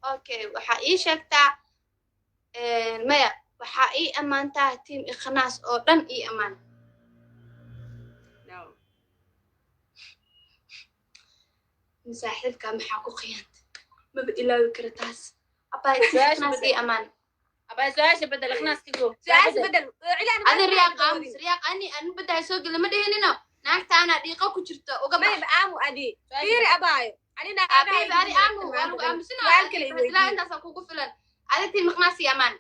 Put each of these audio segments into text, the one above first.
Okay, waxaa ii sheegtaa, maya, waxaa ii ammaantaa team Ikhnaas oo dhan ii ammaan. No. Saaxiibka maxaa ku khiyaantay? Maba ilaawi kara taas. Abaa, team Su-aasha Ikhnaas bedel. ii ammaan. Abaa, su-aasha bedel, Ikhnaas ka go. Su-aasha bedel. Cilaan. Adi Riyaaq aamus. Riyaaq, ani baddahay soo gela ma dhihinino. Naagta anaa dhiiqo ku jirto uga bax. Mayba aamu adi. Fiiri abaayo. Anina Abiib, adi aamu, waa lagu aamusinaa. Su'aal kale i ilaa weydii. Intaasaa kugu filan. Adi team Ikhnaas ii ammaan.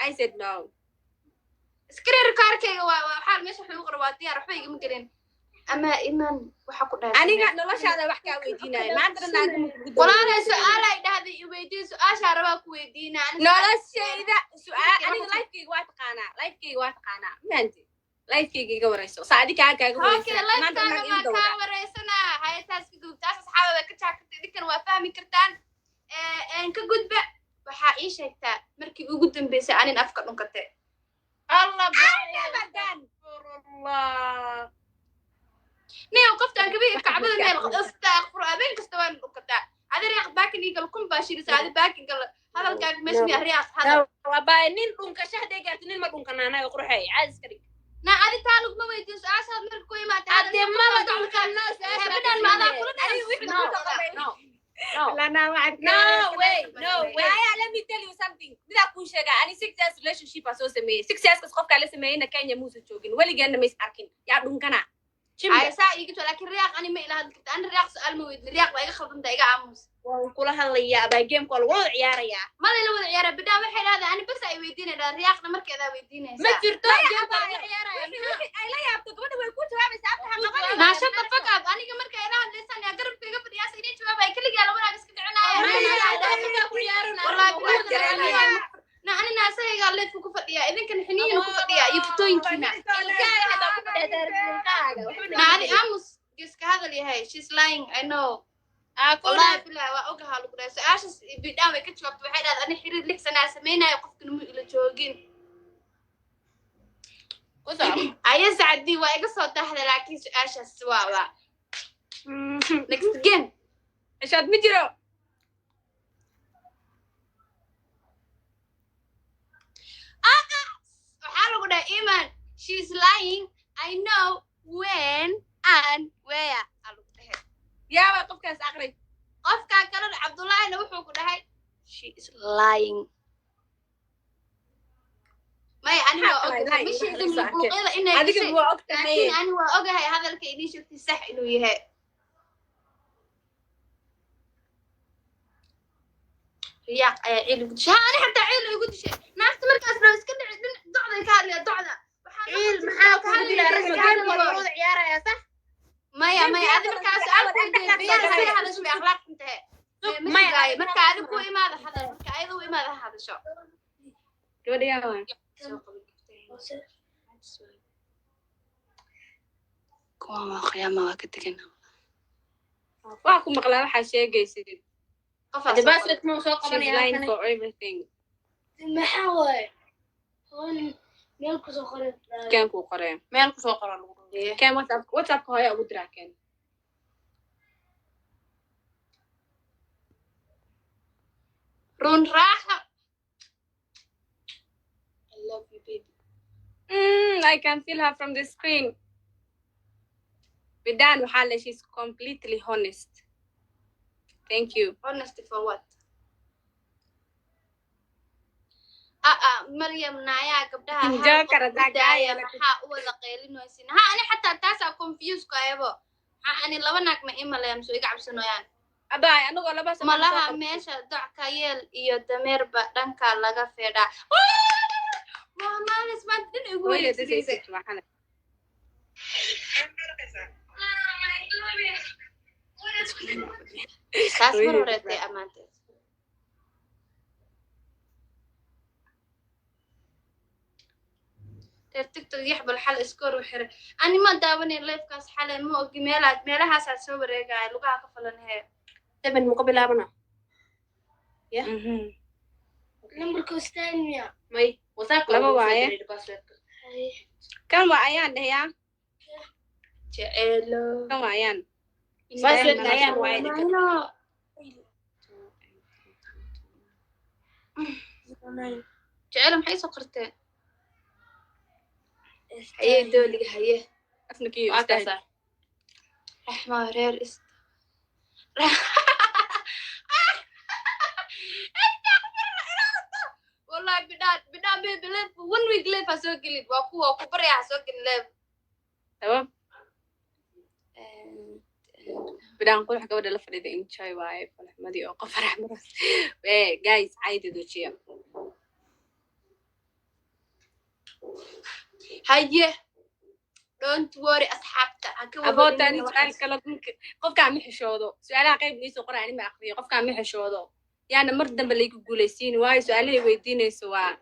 I said no. Screen recordkayga waa waxaa meesha wax lagu qoro, waa diyaar, waxba igama gelin. Ama iman waxa ku dhahay. Aniga noloshaada wax kaa weydiinayo. Maanta dhan naagama kugu dawlo. Walaalay, su-aalay dhahday i weydiin, su-aashaa rabaa ku weydiina. Noloshayda su'aal, aniga lifekayga waa taqaanaa. Lifekayga waa taqaanaa. Mahanti. Lifekayga iga warayso. Saa adi kaa kaaga Okay. waraysa. Maanta Lifekaaga naag igu maa dawda. kaa wareysanaa? Haye, taas ka gudub. Taas asxaaba way ka jaakatay, idinkan waa fahmi kartaan. Ka gudba. Waxaa ii sheegtaa markii ugu dambeysay anin afka dhunkate. Allah. Abadan. Astaghfirullah. Niyow, qoftaan kabi kacbada meel, astaghfir, habeen kasta waan dhunkataa. Adi Riyaaq baakin ii gal kun baa shirisa. Adi baakin gal, hadalkaaga meesha miya? Riyaaq, hadal. Abaa, nin dhunkasho hadday gaarto, nin ma dhunkanaanayo. Qurxey, caadi iska dhig. Na adi taa laguma weydiin su-aashaad marka ku imaatay. Hadee maba dhunkano su-aasha. Habeenaan ma adaa kula Adiga wixii No, kugu soo qabay. no, no. Lana waxaad No way, no way. Naya, let me tell you something. Midaa kuu sheegaa, ani 6 years relationship aa soo sameeyey. 6 years kas qofkaa la sameeyeyna Kenya muusan joogin. Weligeena ma is arkin. Yaa dhunkana? Ay, saa iiga jawaab, laakiin Riyaaq ani ma ila hadli karta. Ani Riyaaq su-aal ma weydiin. Riyaaq waa iga khaldanta, iga aamus. Waan kula hadlayaa abaa, gameka waa lagula wada ciyaarayaa. Ma layla wada ciyaara. Bidhaan waxay dhahdaa ani bas ay weydiinay dhaa, Riyaaqna markeedaa weydiinaysaa. Ma jirto, gameka waa lagula ciyaaraya. Wixii ay la yaabto gabadha way kuu jawaabaysaa, afka ha qabanin. Naa, shut the fuck up. Aniga marka ila hadlaysaan yaa garabka iga fadhiyaas inay jawaabay, keligaa laba naag iska dhicinaya. Wallahi na ani naasahaygaa leefka ku fadhiya, idinkana xiniina ku fadhiya iyo futooyinkiina. Na adi aamus, geeska hadal yahay. She's lying, I know. Wallahi bilahi waa ogahaa lagu dhahay. Su-aashaas bidhaan way ka jawaabtay. Waxay dhahday ani xiriir 6 sanaa samaynayo, qofkana mu ila joogin. Aya sacdi waa iga soo dahda, laakiin su-aashaas waa next game. Cishaad ma jiro. Waxaa lagu dhahay Iman, she's lying, I know when and where aa lagu dhahay. Yaaba qofkaas aqri. Qofkaa kalena Cabdullaahina wuxuu ku dhahay she is lying. Maya, ani waa Maxaa ogahay, kalay ma lying? sheegin Wax la soo luqluqyada inay Adiga gashay, waa og tahay. laakiin ani waa ogahay hadalka idiin sheegtay sax inuu yahay. Riyaaq ayaa ciil igu dishay. Ha, ani xataa ciil igu dishay naagta markaas rabo iska dhici dhin docday ka hadlaya docda. Ciil maxaa kugu dilaa? Rasmi, gameka waa lagula wada ciyaarayaa, sax? Maya, maya, adi markaa su-aal ku weydiin, Riyaaq say hadasho way akhlaaq xun tahay. Ma Maya. sugaayo marka adi ku imaada hadal, marka ayada u imaada ha hadasho. Gabadha yaa waa. Soo qaban kartaa. Kuwan waa qiyaama, waa ka tegan. Waa ku maqlaa waxaa sheegaysid. Qofaa Hadee soo qaban. password ma soo She's qabanaya lying halkani? for everything. Maxaa waaye hon meel kusoo qoray? Keen kuu qoree. Meel kusoo qoran lagu dhaho. Keen WhatsApp, WhatsAppka hooya ugu diraa keen. Run raaxa, I love you, baby. I can feel her from the screen. Bidan waxaa le she's completely honest. Thank you. Honesty for what? Ah ah, Maryam naayaa gabdhaha hal Joker qof u hadaa kaa daaya yeelato. Maxaa u wada qaylinaysin? Ha, ani xataa taasaa confuse ku ayabo. Maxaa ani laba naag ma imalaya mise iga cabsanooyaan? Abaay, anagoo laba sano Malaha soo qabtay. Meesha docka yeel iyo dameerba dhanka laga feedhaa. Waa maalis maanta dhin igu Hooyada wareegsanaysa. dadaysa waxana. Taas mar Hooyada horeetay ammaanteed. Reer TikTok yaxbal xal iskoor u xiray. Ani ma daawanay lifekaas xalay, ma ogi meelaad meelahaasaa soo wareegaya lugaha ka falan hee. 7 mu ka bilaabana? Numberka ustaamiya. May WhatsAppka Laba lagu soo waaye. diray passwordka. Kan waa ayaan dhahayaa. Jeceelo. Kan waa ayaan. Waa soo daayaan waaye. Maano. 09. Jecel maxay soo qorteen? Haye dooliga haye. Asnakii Waa kaasaa. Raxma reer ist. Wallahi bidhaan bidhaan baby live one week live ha soo gelin, waa kuwa ku barya ha soo gelin live. Sabab bidhaan qurux gabadha la fadhida enjoy waaye falaxmadii oo qof faraxmadas. Guys, cayda dojiya. Haye, don't worry asxaabta, ha ka Aboota ani warwarin. Su-aal kale qofkaa ma xishoodo. Su-aalaha qayb niisoo qora, ani ma aqriyo. Qofkaa ma xishoodo, yaana mar dambe laygu guulaysiin waayo su-aalahay weydiinayso waa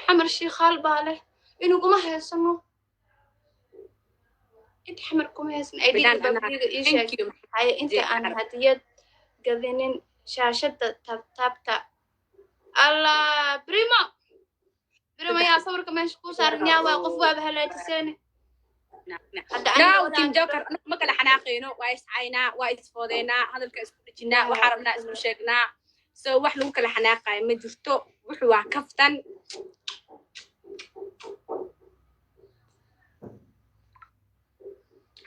Xamar shiikhaal baa leh inuguma haysano, inta xamar kuma haysan. Bidhaan Idinka babliga ii sheeg. Thank you. Haye, inta aan Arab. Hadiyad gadinin shaashada tabtabta. Allah primo primo, yaa sawirka meesha kuu saaran yaa waa qof waaba halaajiseen hadda aniga. Now team joker, anagu ma kala xanaaqayno, waa iscaynaa, waa isfoodeynaa, hadalka isku dhejinaa, waxaa rabnaa isku sheegnaa. So wax lagu kala xanaaqayo ma jirto, wuxuu waa kaftan.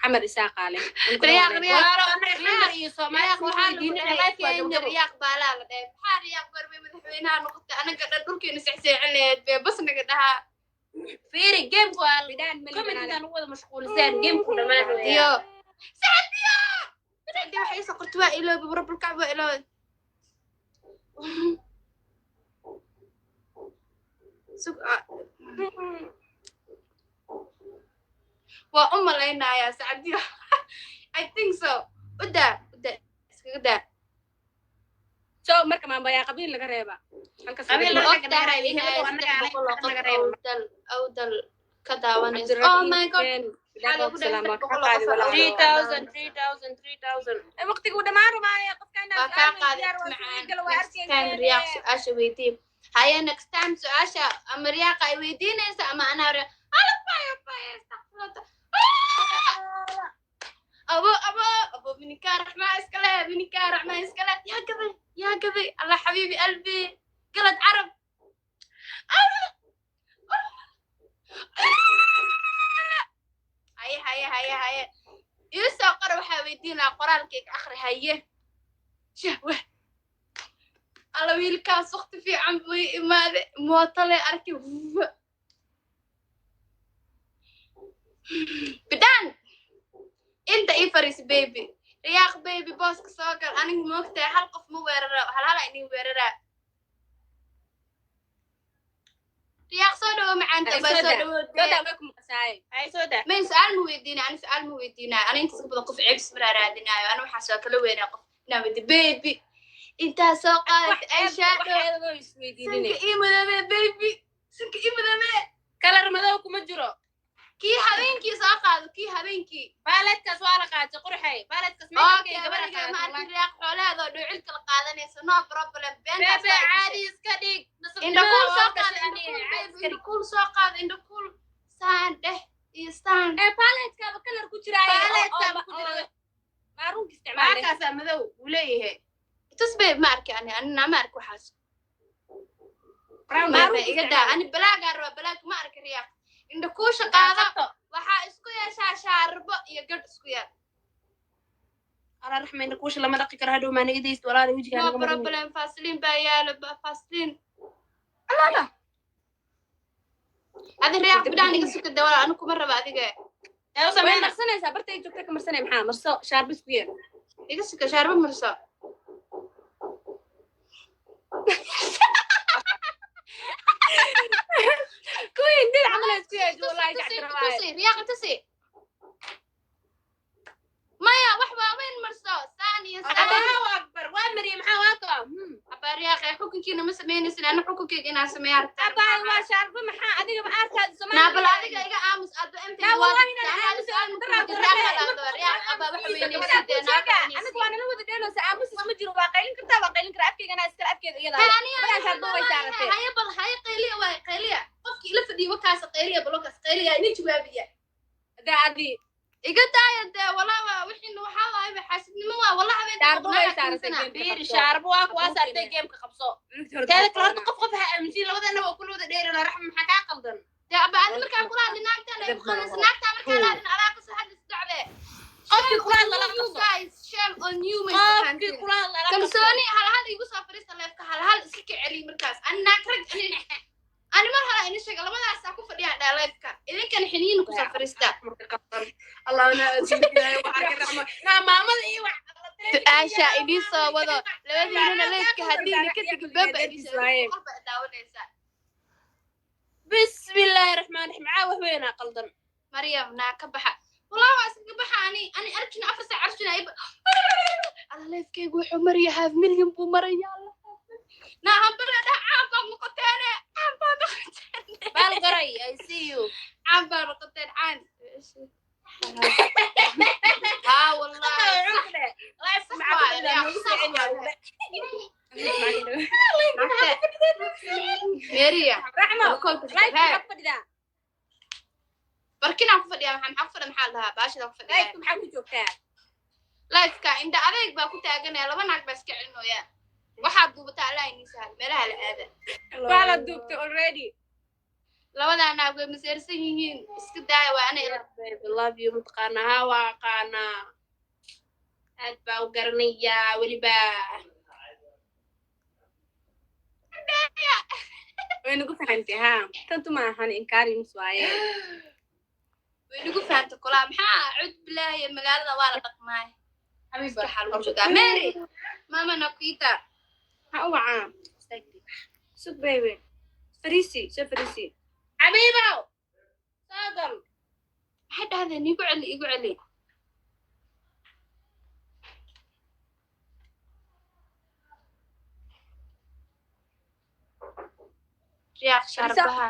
Xamar isaaqaale. Riyaaq, riyaaq. Walaalo, annaga Xamar iyo Soomaali Riyaaq kuma waxaa lagu weydiinina, dhahay life waa Kenya gabgabo. Riyaaq baalaa la dhahay, maxaa riyaaq barbay madaxweynaha noqotay, anaga dhan dhulkeena sexseexin lahayd bee bas naga dhahaa. Fiiri, gameku waa Bidhaan ma comment libanaan. Intaan ugu wada mashquuliseen gameku dhammaan. Iyo sacdiya sacdiya waxay isoo qortay, waa iloobi warbalkac, waa iloobi sug waa u malaynayaa sacdiyo. I think so. Udaa udaa iskaga daa. So marka maambayaa qabiil laga reeba halkaas. Qabiil Ma laga og tahay reebay, in ay hebel annaga 300 oo qof laga reebay. Awdal awdal ka daawanayso? Oh my God, maxaa lagu dhahay 300 oo qof oo 3000, 3000, 3000. Waqtigu dhammaan rumaanaya qofka inaan Waa kaa qaaday macaan. Next time riyaaq su-aasha weydii. Haye, next time su-aasha ama riyaaqa ay weydiinaysa ama anaa ala bayo bayo, astaqfirullah. Abo abo abo, mininkaa raxmaa iskale, mininkaa raxmaa iskale. Yaa gaday, yaa gaday, allah xabiibi qalbi galad carab. Haye haye haye haye, ii soo qora waxaa weydiinaa, qoraalkayga akhri. Haye shahwe, alla wiilkaas waqti fiican buu ii imaade, mootale arkay bidhaan inta ii fariis. Baby riyaaq, baby booska soo gal. Aniga moogtahay hal qof ma weerara, hal hal inin weeraraa. Riyaaq soo dhawo macaanta. Ay, baa soo soo daa. dhawo. Doodaa way ku maqasaaye. Ay soo daa. May su-aal ma weydiinaa, ani su-aal ma weydiinaa. Ani intaas ka badan qof ceebis maraa raadinaayo. Ani waxaas waa kala weynaa qof inaa weydi. Baby intaa soo qaadatay eyeshadow. Waxeedadoo isweydiinine. Sanka ii madoobe baby, sanka ii madoobe. Kalar madow kuma jiro. Kii habeenkii soo qaado, kii habeenkii. Baaledkaas waa la qaatay qurxay, baaledkaas makeupkay Okay, gabadha weligaa ma qaadatay. arkin riyaaq xoolaheedoo dhuucil kala qaadanayso. No problem, beentaas Bebe waa i caadi dishay. Iska dhig. Indhakuul Nasabnimada soo waa qaado. gashay aniga, Indhakuul caadi baby. iska dhig. Indhakuul soo qaado, indhakuul saan dheh iyo saan. Ee palettekaaba kalar ku jiraaye. Palettekaaba ku jira. Maaruunka isticmaale. Maakaasaa madow wuu leeyahay. Tus babe, ma arki ani, anina ma arki waxaas. Brown. Babe iga daa, ani balaagaa rabaa, balaag ma arki. Riyaaq indhakuusha qaado. Waxaa isku yeeshaa shaarbo iyo gadh isku yeel. Ala raxma, indhakuusha lama dhaqi karo hadhow, maa naga daysid walaala wejigaa No naga marin. problem, fasliin baa yaalo fasliin. Alaala. Adi riyaaq bidhaan iga suka dawala, anu kuma raba adiga. Ee u Way sameyna. Marsanaysaa bartay joogta ka marsanay, maxaa marso shaarba isku yeel. Iga suka, shaarbo marso. Kuwii dil camal ay isku yeesho wallahi jacdara waaye. Tusi riyaaq, tusi. Maya, wax waaweyn marso, saan iyo saan. Allahu akbar, waa mariyay, maxaa waa kaa. Abaa riyaaq, xukunkiina ma samaynaysin, ana xukunkeyga inaan sameeya rabtaa. Abaay waa shaarba, maxaa adiga ma arkaad Naabal adiga iga aamus adba. Naa wallahi inaan aamus aniga waa nala wada dheeloosa, aamusis ma jiro. Waa qaylin kartaa, waa qaylin karaa, afkeygana iskale afkeeda iyada. Badaa shaarba way saaratee. Haye bal, haye qayliya, waay qayliya, qofkii ila fadhiyo wakaas qayliya, bal wakaas qayliya ini jawaabiya. Hadaa adi Iga daaya dee, walaa waa wixiina waxaa waaye xaasidnimo waa walaa habeen. Shaarbo way saaratay gameka. Fiiri, shaarbo waa kuwaa saartay gameka qabso. Teeda kale, horta qof qof ha aaminsiin, labadeena waa kula wada dheerana. Raxma, maxaa kaa qaldan? Dee aba, adi markaan kula hadli naagtaan ay ku qadanaysa, naagtaa markaan la hadlin adaa kasoo hadli sadexdee. Qofkii kula hadla la You qabso. guys, shame on you, ma Qofkii isfahanteen. kula hadla la qabso. Kalsooni hal hal igu soo fadhiista liveka, hal hal iska ka celiy markaas. Ani naag rag ani mar hala ini sheega, labadaasaa ku fadhiyaa dhaa liveka, idinkana xiniina kusoo fadhiista. Marka qaldan allahna adduunka waxaa ka raxma naa maamada iyo wax. Su-aasha idii soo wado labadiinana liveka haddiina ka tegin baba idii soo qolba daawanaysaa. Bismillaahi raxmaan raxiim, caa wax weynaa qaldan. Maryam, naa ka baxa, walaa waa iskaga baxa. Ani arjuna 4 saac arjuna ay alla livekeygu wuxuu maraya half million buu maraya. Naa hambala dhah, caan baad noqoteene, caan baad noqoteen. Baal garay, I see you. Caan baad noqoteen, caan haa wallahi. Life. Sax maxaa waaye, ku yaa, sax waaye. Maria. Raxmo, Kolka live maxaa ku fadhidaa? Barkinaan ku fadhiyaa. Maxaa ku fadhiya? Maxaa la dhahaa baashida ku fadhiyaa? Liveka maxaa ku joogtaa? Liveka indha adeeg baa ku taaganaya, laba naag baa iska celinooya. Waxaad duubataa Allah inii sahal, meelaha la aada. Waa la duubtay already. Labadaa naag way maseersan yihiin, iska daaya, waa ana ila. Baby, love you. Mataqaanaa? Haa, waa aqaanaa, aad baa u garanayaa weliba. Way nagu fahantay ha, tantu ma ahan inkaarimus waaye. Way nagu fahanta kolaa. Maxaa cud bilaaya, magaalada waa la dhaqmaay. Waxaa lagu joogaa Mary mama nakuita. Ha u wacaa, sug baby, fariisi soo fariisi. Xabiibow, soo gal. Maxay dhahdeen? Igu celi, igu celi. Riyaaq, shaarbaha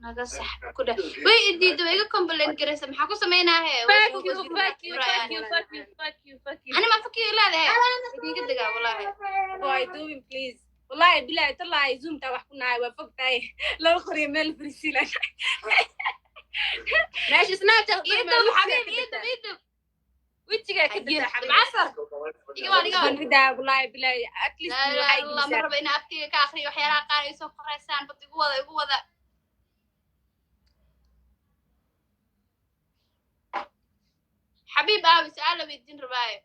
naga sax ku dheh. Way idiida, way iga complain garaysa. Maxaa ku sameynaahe? Fuck you, fuck you, fuck you, fuck you, fuck you, fuck you. Ani ma fuck you leedahay? Idinka degaa wallahi. Boy doing, please. Wallahi bilahi tallahi, zoomta wax ku nahay, waa fog tahay, laba qoriyo meel fariisi la. Meesha Snapchat. Iidub xabiib, iidub, iidub. Wejigaa ka degtaa, xabiib. Casar iga waan, iga waan. Ridaa, wallahi bilahi, at least. Laa ilaaha illallah, ma rabo inaa afkayga ka akriyo waxyaalaha qaar ay soo qoraysaan. Bad igu wada, igu wada. Xabiib aawi, su-aal la weydiin rabaayo.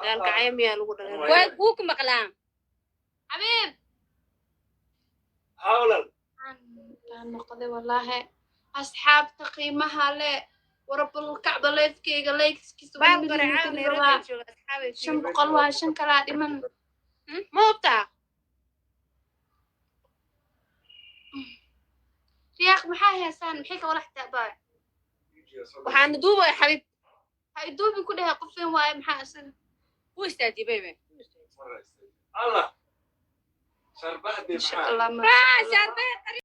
Gaalkacyo miyaa lagu dhalay? Waa wuu ku maqlaa. Xabiib. Hawlal. Baan noqday wallaahi. Asxaabta qiimaha le, warabalkacba, livekeyga likeskiisa Baal garay, caawa Nairobi jooga asxaabay. 500 waa, shan kalaa dhiman. Ma hubtaa? Riyaaq, maxaa heesaan? Maxay ka walaxtaa baa? Waxaana duubaya xabiib. Ha iduubin ku dhehe, qofin waaye, maxaa isaga? Wuu istaajiyey baby. Allah. Sharbahdi Insha maxaa? Allah, masha Allah. Shaarbe.